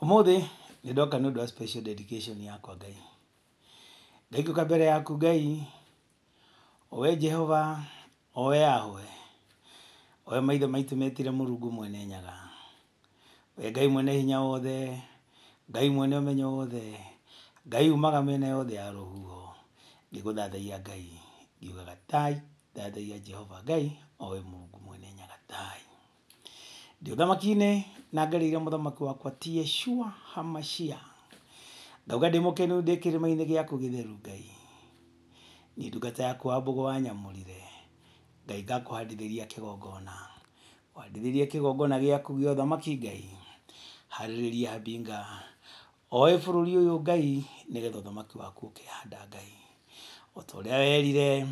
Ũmũthĩ nĩ ndoka nĩ ũndũ wa special dedication yakwa Ngai. Ndaikũrũka mbere yaku Ngai, o we Jehova, o we Yahweh, o we maithe maitũ metire Mũrungu mwene Nyaga. We Ngai mwene hinya wothe, Ngai mwene ũmenyo wothe, Ngai umaga mĩena yothe ya rũhuho. Ngĩgũthathaiya Ngai, ngiugaga tai, thathaiya Jehova Ngai, o we Mũrungu mwene Nyaga tai. Ndĩ ũthamaki-inĩ na ngarĩire mũthamaki wakwa ti Yeshua Hamashia. Ngauga ndĩ mũkenu ndĩ kĩrĩma-inĩ gĩaku gĩtheru Ngai. Niĩ ndungata yaku wa mbũgũ wanyamũrire. Ngai ngakũhandithĩria kĩgongona. Ũhandithĩrie kĩgongona gĩaku gĩa ũthamaki Ngai. Harĩrĩria mbinga oe bũrũri ũyũ Ngai nĩgetha ũthamaki waku ũkehanda Ngai. O ta ũrĩa werire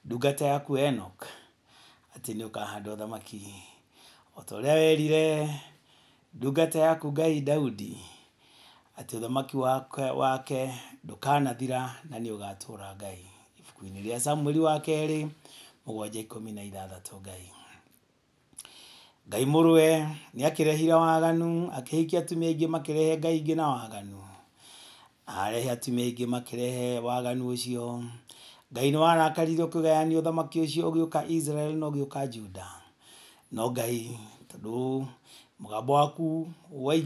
ndungata yaku Enoch atĩ nĩ ũkahanda ũthamaki. O ta ũrĩa werire ndungata yaku Ngai Daudi atĩ ũthamaki wake ndũkanathira na nĩ ũgatũra Ngai. Ibuku-inĩ rĩa Samueli wa kerĩ 7:16 Ngai. Ngai mũrũwe nĩ akĩrehire waganu, akĩhikia atumia aingĩ makĩrehe ngai ingĩ na waganu. Arehe atumia aingĩ makĩrehe waganu ũcio. Ngai nĩ warakarire ũkĩgayania ũthamaki ũcio ũgĩũka Israel na ũgĩũka Juda. No Ngai tondũ mũgambo waku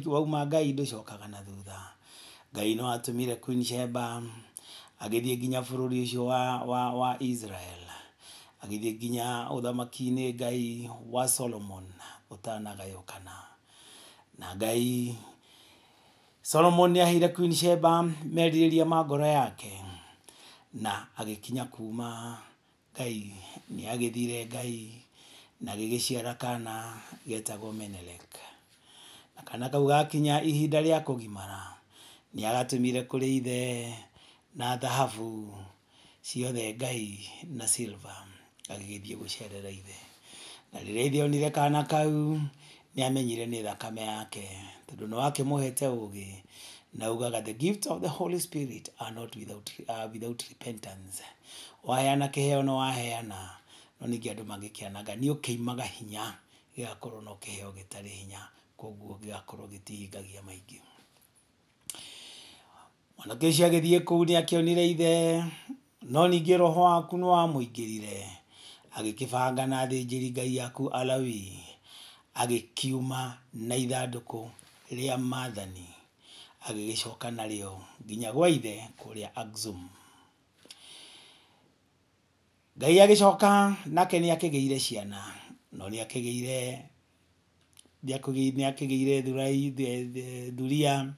wauma Ngai ndũcokaga na thutha. Ngai nĩ watũmire Queen Sheba agĩthiĩ nginya bũrũri ũcio wa Israel. Agĩthiĩ nginya ũthamaki-inĩ Ngai wa Solomon ũtanagayũkana. Na Ngai Solomon nĩ aheire Queen Sheba merirĩria ma ngoro yake na agĩkinya kuma Ngai nĩ agĩthire Ngai na agĩgĩciara kana getagwo Menelek. Na kana kau gakinya ihinda rĩa kũgimara nĩ agatũmire kũrĩ ithe na thahabu ciothe Ngai na silver agĩgĩthiĩ gũcerera ithe. Na rĩrĩa ithe onire kana kau nĩ amenyire nĩ thakame yake tondũ nĩ wakĩmũhete ũgĩ na ugaga the gift of the Holy Spirit are not without repentance. Waheana kĩheo nĩ waheana, no ningĩ andũ mangĩkĩananga nĩ ũkĩimaga hinya gĩgakorwo no kĩheo gĩtarĩ hinya, koguo gĩgakorwo gĩtihingagia maingĩ. Mwanake ũcio agĩthiĩ kũu nĩ akĩonire ithe, no ningĩ roho waku nĩ wamũingĩrire. Agĩkĩbanga na athĩnjĩri Ngai aku Alawii, agĩkiuma na ithandũkũ rĩa maathani, agĩgĩcoka narĩo nginya gwa ithe kũrĩa Axum. Ngai agĩcoka nake nĩ akĩgĩire ciana, no nĩ akĩgĩire thuria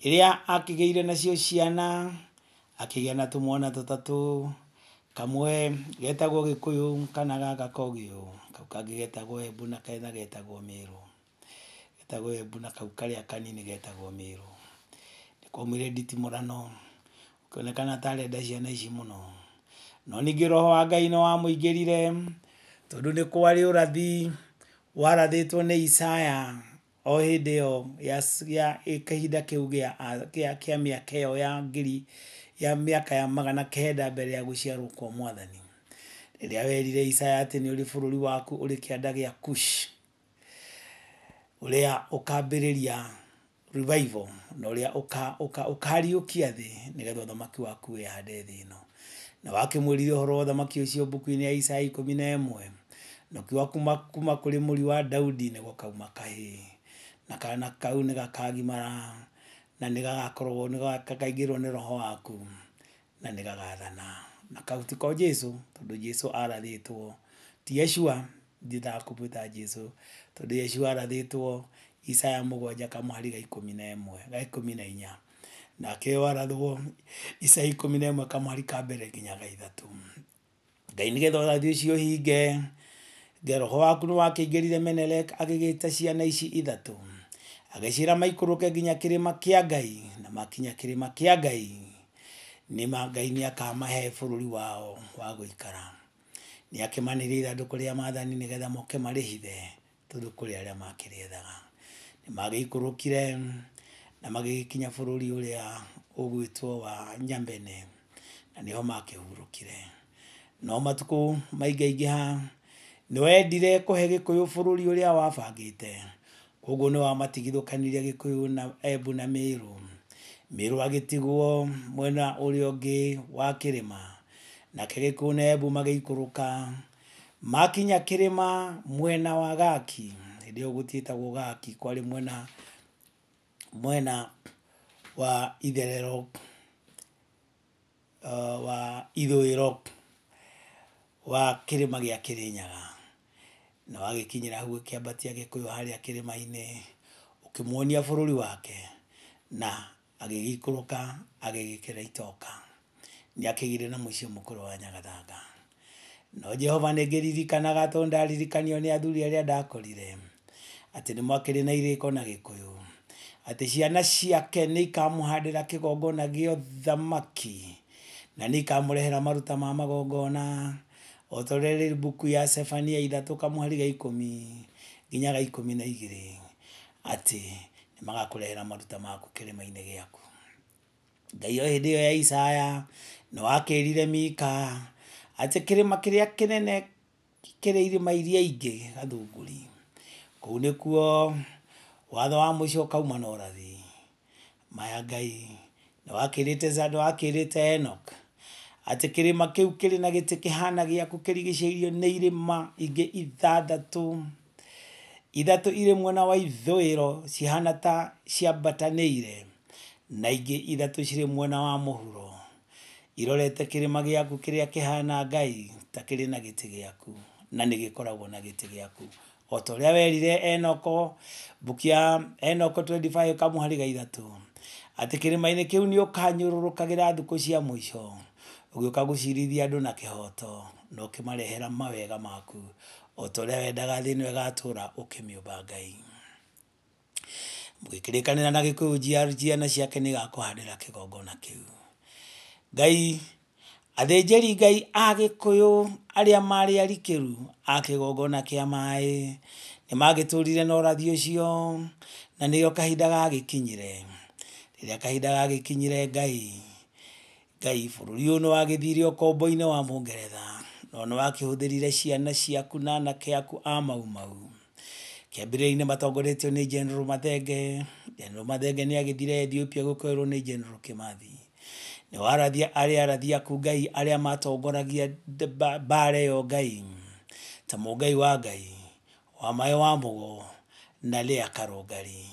ĩrĩa akĩgĩire nacio ciana, akĩgĩa na tũmwana tũtatũ, kamwe getagwo Gĩkũyũ kana gaka Kogio, kau kangĩ getagwo Embu na kena getagwo Mĩrũ. Getagwo Embu na kau karĩa kanini getagwo Mĩrũ. Nĩ kwaumire nditimũrano, gũkĩonekana ta arenda ciana ici mũno. No ningĩ roho wa Ngai nĩ wamũingĩrire, tondũ nĩ kwarĩ ũrathi warathĩtwo nĩ Isaya o hĩndĩ ĩyo ya kahinda kĩu kĩa mĩaka ĩyo ya ngiri ya mĩaka ya 900 mbere ya gũciarwo kwa Mwathani. Rĩrĩa werire Isaya atĩ nĩ ũrĩ bũrũri waku ũrĩ kĩanda gĩa Kush, ũrĩa ũkambĩrĩria revival na ũrĩa ũkariũkia thĩ nĩgetha ũthamaki waku wĩhande thĩ ĩno. Na wakĩmwĩrire ũhoro wa ũthamaki ũcio mbuku-inĩ ya Isaya 11, na ũkiuga kuma kũrĩ mũri wa Daudi nĩ gũkauma kahĩĩ, na kana kau nĩ gakagimara na nĩ gagakorwo nĩ gakaingĩrwo nĩ roho waku na nĩ gagathana. Na kau ti ko Jesu, tondũ Jesu arathĩtwo ti Yeshua, ndiendaga kũmwĩta Jesu tondũ Yeshua arathĩtwo Isaya 7 kamũhari ga 11 ga 14, nake warathwo Isaya 11 kamũhari ka mbere nginya ga 3. Ngai nĩgetha ũrathi ũcio ũhinge, Ngai roho waku nĩ wakĩingĩrire Menelek agĩgĩta ciana ici ithatũ, agĩciĩra maikũrũke nginya kĩrĩma kĩa Ngai, na makinya kĩrĩma kĩa Ngai nĩma Ngai nĩ akamahe bũrũri wao wa gũikara. Nĩ akĩmanĩire ithandũkũ rĩa maathani nĩgetha moke marĩhithe, tondũ kũrĩ arĩa makĩrĩethaga. Nĩ magĩikũrũkire na magĩgĩkinya bũrũri ũrĩa ũgwĩtwo wa Nyambene, na nĩho makĩhurũkire. No matukũ maingaingĩha, nĩ wendire kũhe Gĩkũyũ bũrũri ũrĩa wabangĩte, Koguo nĩ wamatigithũkanirie Gĩkũyũ na Embu na Mĩrũ. Mĩrũ agĩtigwo mwena ũrĩa ũngĩ wa kĩrĩma, nake Gĩkũyũ na Embu magĩikũrũka. Makinya kĩrĩma mwena wa Gaki, hĩndĩ ĩyo gũtiĩtagwo Gaki, kwarĩ mwena mwena wa itherero wa ithũĩro wa kĩrĩma gĩa Kĩrĩnyaga. Na wagĩkinyĩra hau ũkĩambatia Gĩkũyũ harĩa kĩrĩma-inĩ, ũkĩmuonia bũrũri wake, na agĩgĩikũrũka agĩgĩkĩra itoka. Nĩ akĩgĩire na mũciĩ mũkũrũ wa Nyagathanga. No Jehova nĩ ngĩririkanaga tondũ ndaririkanio nĩ athuri arĩa ndakorire, atĩ nĩ mwakĩrĩ na irĩko na Gĩkũyũ, atĩ ciana ciake nĩ ikamũhandĩra kĩgongona gĩa ũthamaki, na nĩ ikamũrehera maruta ma magongona, o ta ũrĩa rĩrĩ mbuku ya Sefania 3 kamũhari ga 10 nginya ga 12, atĩ nĩ magakũrehera maruta maku kĩrĩma-inĩ gĩaku. Ngai o hĩndĩ ĩyo ya Isaya nĩ wakĩrire Mika atĩ kĩrĩma kĩrĩa kĩnene kĩrĩ irĩma iria ingĩ Gathunguri, kũu nĩkuo watho wa mũico ũkauma na ũrathi. Maya Ngai nĩ wakĩrĩte Enoch atĩ kĩrĩma kĩu kĩrĩ na gĩtĩ kĩhana gĩaku kĩrigicĩirio nĩ irĩma ingĩ ithathatũ, ithatũ irĩ mwena wa ithũĩro cihana ta ciambatanĩire, na ingĩ ithatũ cirĩ mwena wa mũhuro irorete kĩrĩma gĩaku kĩrĩa kĩhana Ngai ta kĩrĩ na gĩtĩ gĩaku, na nĩ gĩkoragwo na gĩtĩ gĩaku. O ta ũrĩa werire Enoko, mbuku ya Enoko 25 kamũhari ga 3, atĩ kĩrĩma-inĩ kĩu nĩ ũkanyũrũrũkagĩra thikũ cia mũico, ũgĩũka gũcirithia andũ na kĩhoto, na ũkĩmarehera mawega maku, o ta ũrĩa wendaga thĩ ĩno ĩgatũra ũkĩmĩũmba Ngai. Mũgĩkĩrĩkanĩra na Gĩkũyũ ciana ciake nĩ igakũhandĩra kĩgongona kĩu. Ngai, athĩnjĩri Ngai a Gĩkũyũ arĩa marĩ arikĩru a kĩgongona kĩa maĩ, nĩ magĩtũrire na ũrathi ũcio, na nĩrĩo kahinda gagĩkinyire. Rĩrĩa kahinda gagĩkinyire Ngai, Ngai bũrũri ũyũ nĩ wagĩthire ũkombo-inĩ wa Mũngeretha, no nĩ wakĩhũthĩrire ciana ciaku na anake aku a Mau Mau. Kĩambĩrĩria-inĩ matongoretio nĩ General Mathenge. General Mathenge nĩ agĩthire Ethiopia gũkoerwo nĩ General Kimathi. Nĩ warathia arĩa arathi aku Ngai arĩa matongoragia mbara ĩyo Ngai, ta Mũngai wa Ngai, wa Maĩ wa Mũgo na Lea Karũngari.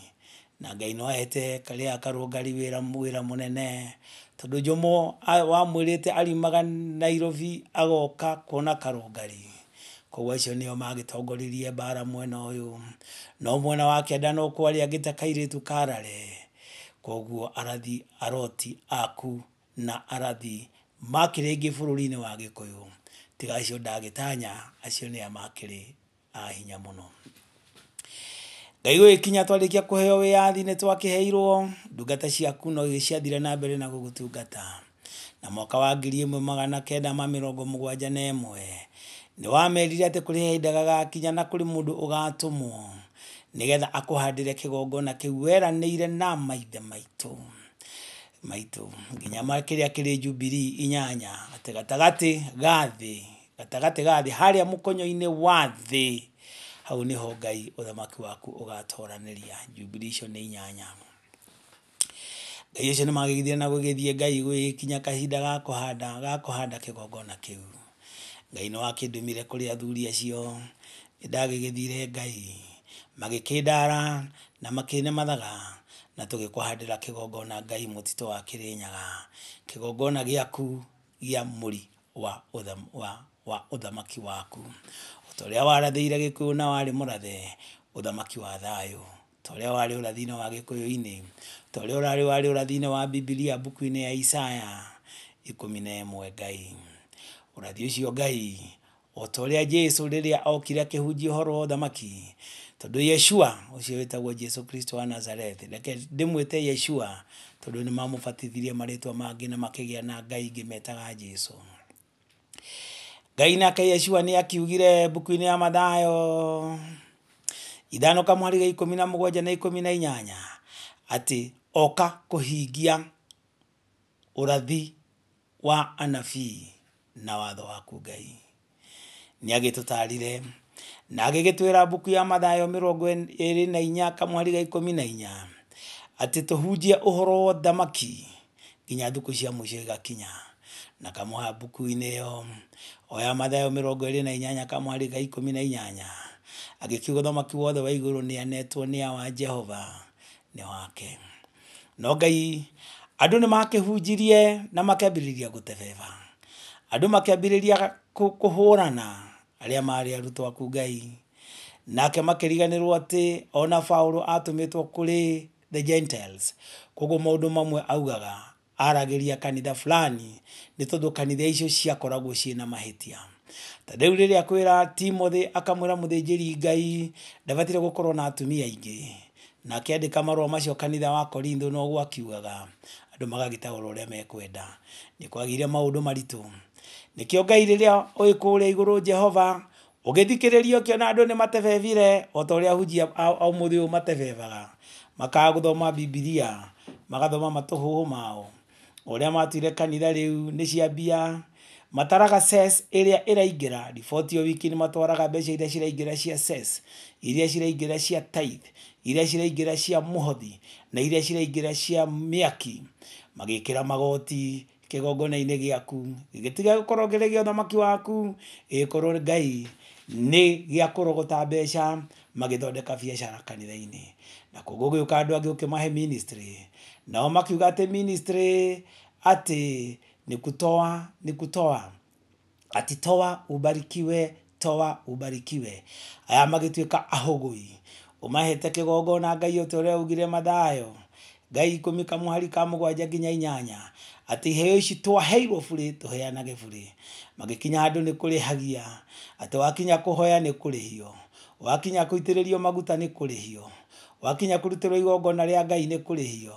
Na Ngai nĩ wahete Lea Karũngari wĩra wĩra mũnene, tondũ Jomo wamwĩrĩte ariumaga Nairobi agoka kuona Karũngari. Koguo acio nĩo magĩtongoririe mbara mwena ũyũ. No mwena wa kĩanda no kwarĩ angĩ ta kairĩtu karare. Koguo arathi aroti aku na arathi makĩrĩ aingĩ bũrũri-inĩ wa Gĩkũyũ, tiga acio ndagĩtanya, acio nĩa makĩrĩ a hinya mũno. Ngai gũgĩkinya twarĩkia kũheo wĩyathi nĩ twakĩheirwo, ndungata ciaku no ciathire na mbere na gũgũtungata. Na mwaka wa 1971 nĩ wamerire atĩ kũrĩ hĩndĩ gagakinya na kũrĩ mũndũ ũgatũmwo nĩgetha akũhandĩre kĩgongona kĩu weranĩire na maithe maitũ nginya kĩrĩa kĩrĩ Jubilee 8, atĩ gatagatĩ ga thĩ harĩa mũkonyo-inĩ wa thĩ, hau nĩho Ngai ũthamaki waku ũgatoranĩria. Jubilee icio nĩ 8. Ngai ũcio nĩ magĩgĩthire na gũgĩthiĩ Ngai gũgĩkinya kahinda ga kũhanda kĩgongona kĩu. Ngai nĩ wakĩndũmire kũrĩ athuri acio, nĩ ndagĩgĩthire Ngai, magĩkĩndara na makĩne mathaga, na tũgĩkũhandĩra kĩgongona Ngai mũtitũ wa Kĩrĩnyaga, kĩgongona gĩaku gĩa mũri wa ũthamaki waku. O ta ũrĩa warathĩire Gĩkũyũ na warĩ mũrathe, ũthamaki wa thayũ, ta ũrĩa warĩ ũrathi-inĩ wa Gĩkũyũ-inĩ, ta ũrĩa ũrarĩ warĩ ũrathi-inĩ wa Bibilia mbuku-inĩ ya Isaya 11 Ngai. Ũrathi ũcio Ngai, o ta ũrĩa Jesu rĩrĩa okire akĩhunjia ũhoro wa ũthamaki, tondũ Yeshua ũcio wĩtagwo Jesu Kristo wa Nazareth, reke ndĩmwĩte Yeshua tondũ nĩ mamũbatithirie marĩtwa mangĩ na makĩgĩa na Ngai ingĩ metaga Jesu. Ngai nake Yeshua nĩ akiugire mbuku-inĩ ya Mathayo 5 kamũhari ga 17 na 18 atĩ oka kũhingia ũrathi wa anabii na watho waku Ngai. Nĩ agĩtũtarire Na agĩgĩtwĩra mbuku ya Mathayo 24 kamũhari ga 14 atĩ tũhunjie ũhoro wa ũthamaki nginya thukũ cia mũico igakinya. Na kamũha mbuku-inĩ ĩyo o ya Mathayo 28 kamũhari ga 18 agĩkiuga ũthamaki wothe wa igũrũ nĩ anetwo nĩ awa Jehova nĩ wake. No Ngai andũ nĩ makĩhunjirie na makĩambĩrĩria gũtebeba. Andũ makĩambĩrĩria kũhũrana arĩa marĩ arutwo aku Ngai. Nake makĩriganĩrwo atĩ ona Paulo atũmĩtwo kũrĩ the Gentiles. Koguo maũndũ mamwe augaga aragĩria kanitha fulani nĩ tondũ kanitha icio ciakoragwo ciĩna mahĩtia. Ta rĩu rĩrĩa kwĩra Timothy akamwĩra mũthĩnjĩri Ngai ndabatire gũkorwo na atumia aingĩ. Na akĩandĩka marũa macio kanitha wa Korintho noguo akiugaga andũ magagĩtaũra ũrĩa mekwenda. Nĩ kwagĩire maũndũ maritũ. Nĩkĩo Ngai rĩrĩa ũĩ kũrĩa igũrũ Jehova ũgĩthikĩrĩria ũkĩona andũ nĩ matebebire o ta ũrĩa ahunjia a ũmũthĩ ũyũ matebebaga. Makaga gũthoma Bibilia, magathoma matũhũhũ mao. Ũrĩa matuire kanitha rĩu nĩ cia mbia, mataraga cess ĩrĩa ĩraingĩra, riboti o wiki nĩ matwaraga mbeca iria ciraingĩra cia cess, iria ciraingĩra cia tithe, iria ciraingĩra cia mũhothi, na iria ciraingĩra cia mĩaki. Magĩkĩra magoti kĩgongona-inĩ gĩaku, gĩgĩtiga gũkorwo kĩrĩ gĩa ũthamaki waku, gĩgĩkorwo Ngai nĩ gĩa kũrogota mbeca, magĩthondeka biacara kanitha-inĩ. Na koguo gũgĩũka andũ angĩ ũkĩmahe ministry, nao makiuga atĩ ministry atĩ ni kutoa, ni kutoa, ati toa ubarikiwe, toa ubarikiwe. Aya magĩtuĩka ahũgũi. Ũmahete kĩgongona Ngai o ta ũrĩa augire Mathayo Ngai 10 kamũhari ka 7 nginya 8 atĩ iheo ici twaheirwo burĩ tũheanage burĩ. Magĩkinya handũ nĩ kũrĩhagia, atĩ wakinya kũhoya nĩ kũrĩhio, wakinya kũitĩrĩrio maguta nĩ kũrĩhio, wakinya kũrutĩrwo igongona rĩa Ngai nĩ kũrĩhio.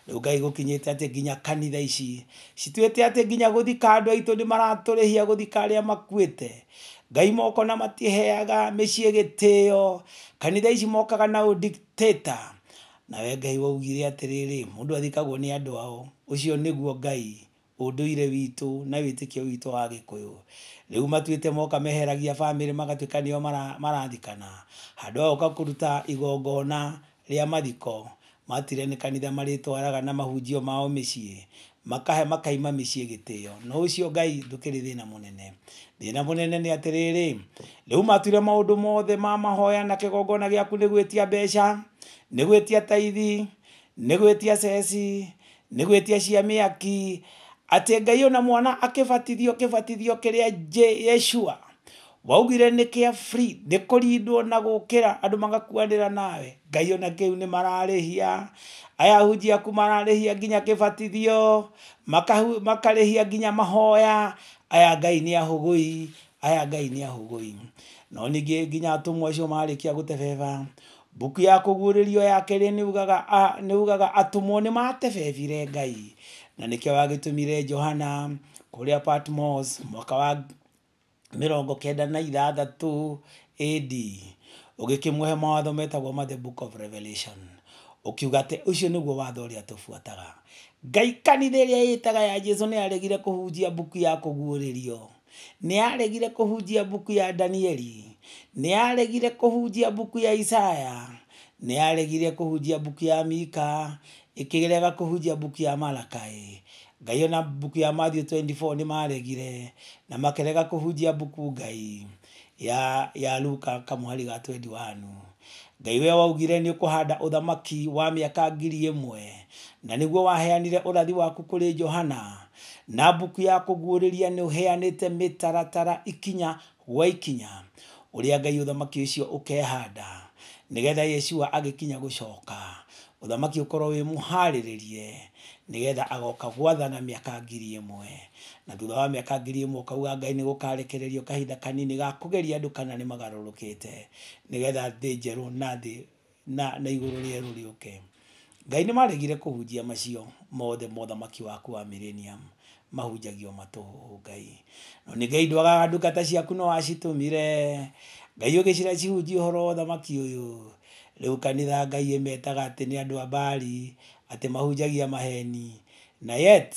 Rĩu Ngai gũkinyĩte atĩ nginya kanitha ici cituĩte atĩ nginya gũthika andũ aitũ nĩ maratũrĩhia gũthika arĩa makuĩte. Ngai moko na matiheaga mĩciĩ gĩtĩo. Kanitha ici mokaga na ũdictator. Nawe Ngai waugire atĩrĩrĩ, mũndũ athikagwo nĩ andũ ao. Ũcio nĩguo Ngai ũndũire witũ na wĩtĩkio witũ wa Gĩkũyũ. Rĩu matuĩte moka meheragia bamĩrĩ magatuĩka nĩo marathikana. Handũ ha gũka kũruta igongona rĩa mathiko, matire nĩ kanitha marĩtwaraga na mahunjio mao mĩciĩ, makahe makaima mĩciĩ gĩtĩo. No ũcio Ngai ndũkĩrĩ thĩna mũnene. Thĩna mũnene nĩ atĩrĩrĩ, rĩu matuire maũndũ mothe ma mahoya na kĩgongona gĩaku nĩ gwĩtia mbeca, nĩ gwĩtia taithi, nĩ gwĩtia ceci, nĩ gwĩtia cia mĩaki, atĩ Ngai ona mwana akĩbatithio kĩbatithio kĩrĩa Yeshua waugire nĩ kĩa free, nĩ kũrindwo na gũkĩra andũ magakuanĩra nawe. Ngai ona kĩu nĩ mararĩhia. Aya ahunjia aku mararĩhia nginya kĩbatithio, makarĩhia nginya mahoya. Aya Ngai nĩ ahũgũi, aya Ngai nĩ ahũgũi. No ningĩ nginya atũmwo acio marĩkia gũtebeba, mbuku ya kũguũrĩrio ya kerĩ nĩ ugaga atũmwo nĩ matebebire Ngai. Na nĩkĩo wagĩtũmire Johana kũrĩa Patmos mwaka wa 96 AD, ũgĩkĩmũhe mawatho metagwo ma the book of Revelation, ũkiuga atĩ ũcio nĩguo watho ũrĩa tũbuataga. Ngai kanitha ĩrĩa ĩtaga ya Jesu nĩ yaregire kũhunjia mbuku ya kũguũrĩrio, nĩ yaregire kũhunjia mbuku ya Danieli, nĩ yaregire kũhunjia mbuku ya Isaya, nĩ yaregire kũhunjia mbuku ya Mika, ĩkĩrega kũhunjia mbuku ya Malakai. Ngai ona mbuku ya Matthew 24 nĩ maregire na makĩrega kũhunjia mbuku Ngai ya Luka kamũhari ga 21. Ngai we waugire nĩ ũkũhanda ũthamaki wa mĩaka 1000 na nĩguo waheanire ũrathi waku kũrĩ Johana, na mbuku ya kũguũrĩria nĩ ũheanĩte mĩtaratara ikinya gwa ikinya ũrĩa Ngai ũthamaki ũcio ũkehanda nĩgetha Yeshua agĩkinya gũcoka ũthamaki ũkorwo wĩ mũharĩrĩrie nĩgetha agoka gwathana mĩaka 1000. Na thutha wa mĩaka 1000 ũkauga Ngai nĩ gũkarekererio kahinda kanini ga kũgeria andũ kana nĩ magarũrũkĩte nĩgetha thĩ njerũ na thĩ na igũrũ rĩerũ rĩũke. Ngai nĩ maregire kũhunjia macio mothe mothamaki waku wa millennium mahunjagio matũhũhũ Ngai. No nĩ Ngai ndwagaga ndungata ciaku no wacitũmire Ngai ũgĩcira cihunjie ũhoro wa ũthamaki ũyũ. Rĩu kanitha Ngai ĩmetaga atĩ nĩ andũ a Baali, atĩ mahunjagia maheni, na yet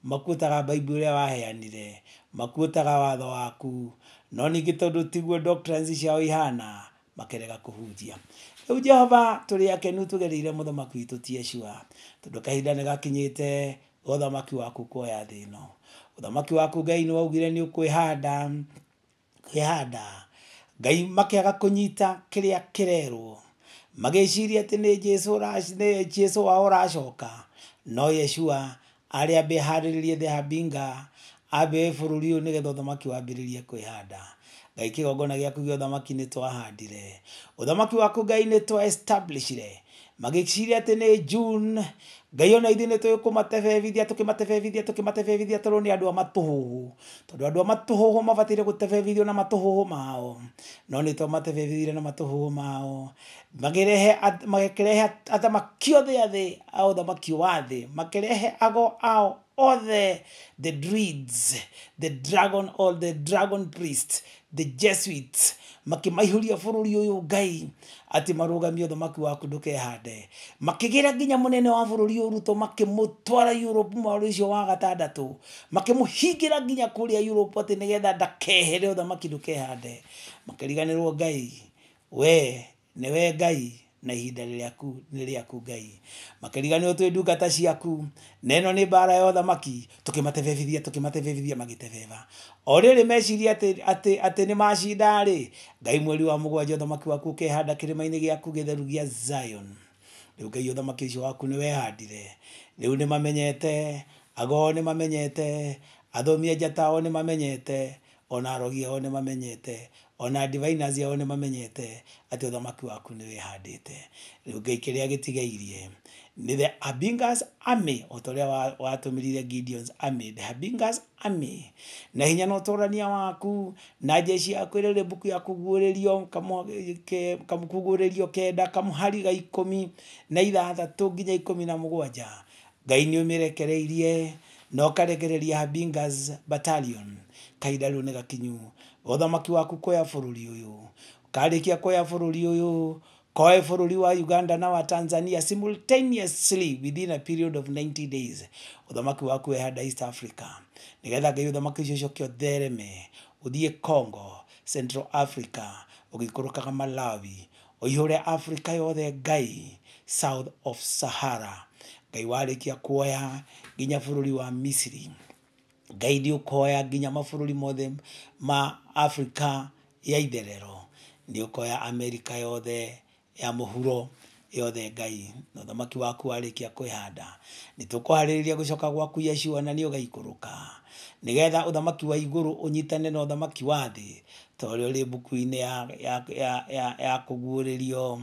makuotaga Bible ũrĩa waheanire, makuotaga watho waku, No ningĩ tondũ tiguo doctrines ciao ihana, makĩrega kũhunjia. Rĩu Jehova tũrĩ akenu tũgereire mũthamaki witũ ti Yeshua, tondũ kahinda nĩ gakinyĩte ga ũthamaki waku kuoya thĩ ĩno. Ũthamaki waku Ngai nĩ waugire nĩ ũkwĩhanda, kwĩhanda. Ngai makĩaga kũnyita kĩrĩa kĩrerwo, magĩciria atĩ nĩ Jesu nĩ Jesu wao ũracoka. No Yeshua arĩ ambe harĩrĩrie the Habinga, ambe bũrũri ũyũ nĩgetha ũthamaki wambĩrĩrie kwĩhanda. Ngai kĩgongona gĩaku gĩa ũthamaki nĩ twahandire, ũthamaki waku Ngai nĩ twa establishire. Magĩciria atĩ nĩ June, Ngai ona ithuĩ nĩ tũĩ kũmatebebithia, tũkĩmatebebithia, tũkĩmatebebithia tondũ nĩ andũ a matũhũhũ, tondũ andũ a matũhũhũ mabataire gũtebebithio na matũhũhũ mao. No nĩ twamatebebithirie na matũhũhũ mao, makĩrehe makĩrehe athamaki othe a thĩ a ũthamaki wa thĩ, makĩrehe ago ao othe, the druids, the dragon, all the dragon priests, the Jesuits, makĩmaihũria bũrũri ũyũ Ngai atĩ marũgamie ũthamaki waku ndũkehande. Makĩgĩra nginya mũnene wa bũrũri ũyũ Ruto, makĩmũtwara Europe mweri ũcio wa gatandatũ, makĩmũhingĩra nginya kũrĩa Europe atĩ nĩgetha ndakehere ũthamaki ndũkehande. Makĩriganĩrwo Ngai, we nĩwe Ngai na ihinda rĩaku nĩ rĩaku Ngai. Makĩriganĩrwo twĩ ndungata ciaku, na ĩno nĩ mbara ya ũthamaki, tũkĩmatebebithia, tũkĩmatebebithia, magĩtebeba. O rĩrĩ meciria atĩ atĩ atĩ nĩ macinda rĩ, Ngai mweri wa mũgwanja ũthamaki waku ũkehanda kĩrĩma-inĩ gĩaku gĩtheru gĩa Zion. Rĩu Ngai ũthamaki ũcio waku nĩ wehandire. Rĩu nĩ mamenyete, ago nĩ mamenyete, athomi a njata ao nĩ mamenyete, ona arogi ao nĩ mamenyete, ona diviners ao nĩ mamenyete atĩ ũthamaki waku nĩ wĩhandĩte. Rĩu Ngai kĩrĩa gĩtigairie nĩ the Habingas army, o ta ũrĩa watũmĩrire Gideon's army, the Habingas army, na hinya na ũtũrania waku na jeshi yaku ĩrĩa ĩrĩ mbuku ya kũguũrĩrio kũguũrĩrio kenda kamũhari ga 16 nginya 17. Ngai nĩ ũmĩrekereirie na ũkarekereria Habingas battalion. Kahinda rĩu nĩ gakinyu ũthamaki waku kuoya bũrũri ũyũ. Karĩkia kuoya bũrũri ũyũ, koe bũrũri wa Uganda na wa Tanzania simultaneously within a period of 90 days. Ũthamaki waku wehanda East Africa, nĩgetha Ngai ũthamaki ũcio ũcoke ũthereme ũthiĩ Congo, Central Africa, ũgĩikũrũkaga Malawi, ũihũre Africa yothe Ngai, south of Sahara. Ngai warĩkia kuoya nginya bũrũri wa Misiri, Ngai nĩ ũkoya nginya mabũrũri mothe ma Afrika ya itherero, nĩ ũkoya Amerika yothe ya mũhuro yothe Ngai, na ũthamaki waku warĩkia kwĩhanda nĩ tũkũharĩrĩria gũcoka gwaku Yeshua, na nĩ ũgaikũrũka nĩgetha ũthamaki wa igũrũ ũnyitane na ũthamaki wa thĩ, ta ũrĩa ũrĩ mbuku-inĩ ya kũguũrĩrio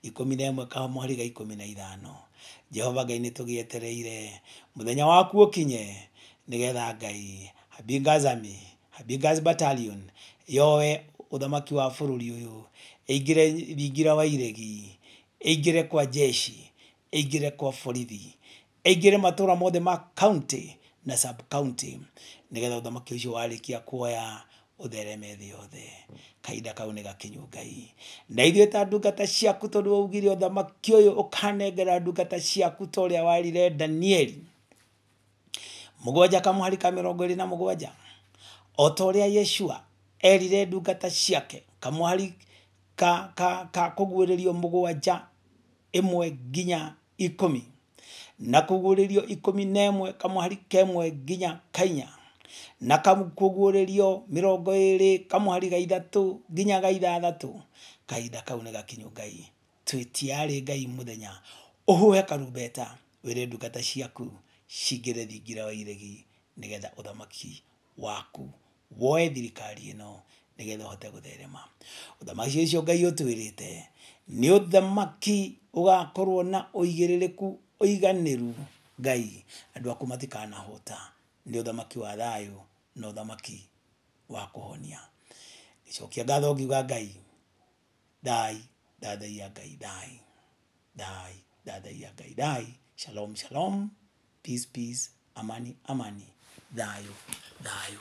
11 kamũhari ga 15. Jehova Ngai nĩ tũgĩetereire mũthenya waku ũkinye, nĩgetha Ngai Habingas army, Habingas battalion yoe ũthamaki wa bũrũri ũyũ, ĩingĩre thingira wa iregi, ĩingĩre kwa jeshi, ĩingĩre kwa borithi, ĩingĩre matũra mothe ma county na sub county, nĩgetha ũthamaki ũcio warĩkia kuoya ũthereme thĩ yothe. Kahinda kau nĩ gakinyu Ngai, na ithuĩ ta ndungata ciaku, tondũ waugire ũthamaki ũyũ ũkanengera ndungata ciaku ta ũrĩa warire Danieli 7 kamũhari ka 27, o ta ũrĩa Yeshua erire ndungata ciake kamũhari ka kũguũrĩrio 7 1 nginya 10, na kũguũrĩrio 11 kamũhari 1 nginya 4, na kũguũrĩrio 20 kamũhari ga 3 nginya ga 6. Kahinda kau nĩ gakinyu Ngai, twĩtiarĩ Ngai mũthenya ũhuhe karumbeta wĩre ndungata ciaku cingĩre thingira wa iregi, nĩgetha ũthamaki waku woe thirikari ĩno, nĩgetha ũhote gũtherema. Ũthamaki ũcio Ngai ũtwĩrĩte nĩ ũthamaki ũgakorwo na ũigĩrĩrĩku ũiganĩru Ngai, andũ aku matikanahũta. Nĩ ũthamaki wa thayũ na ũthamaki wa kũhonia. Ngĩcokia ngatho ngiuga Ngai thai, thathaiya Ngai thai, thai, thathaiya Ngai thai. Shalom shalom, peace peace, amani amani, thayũ thayũ.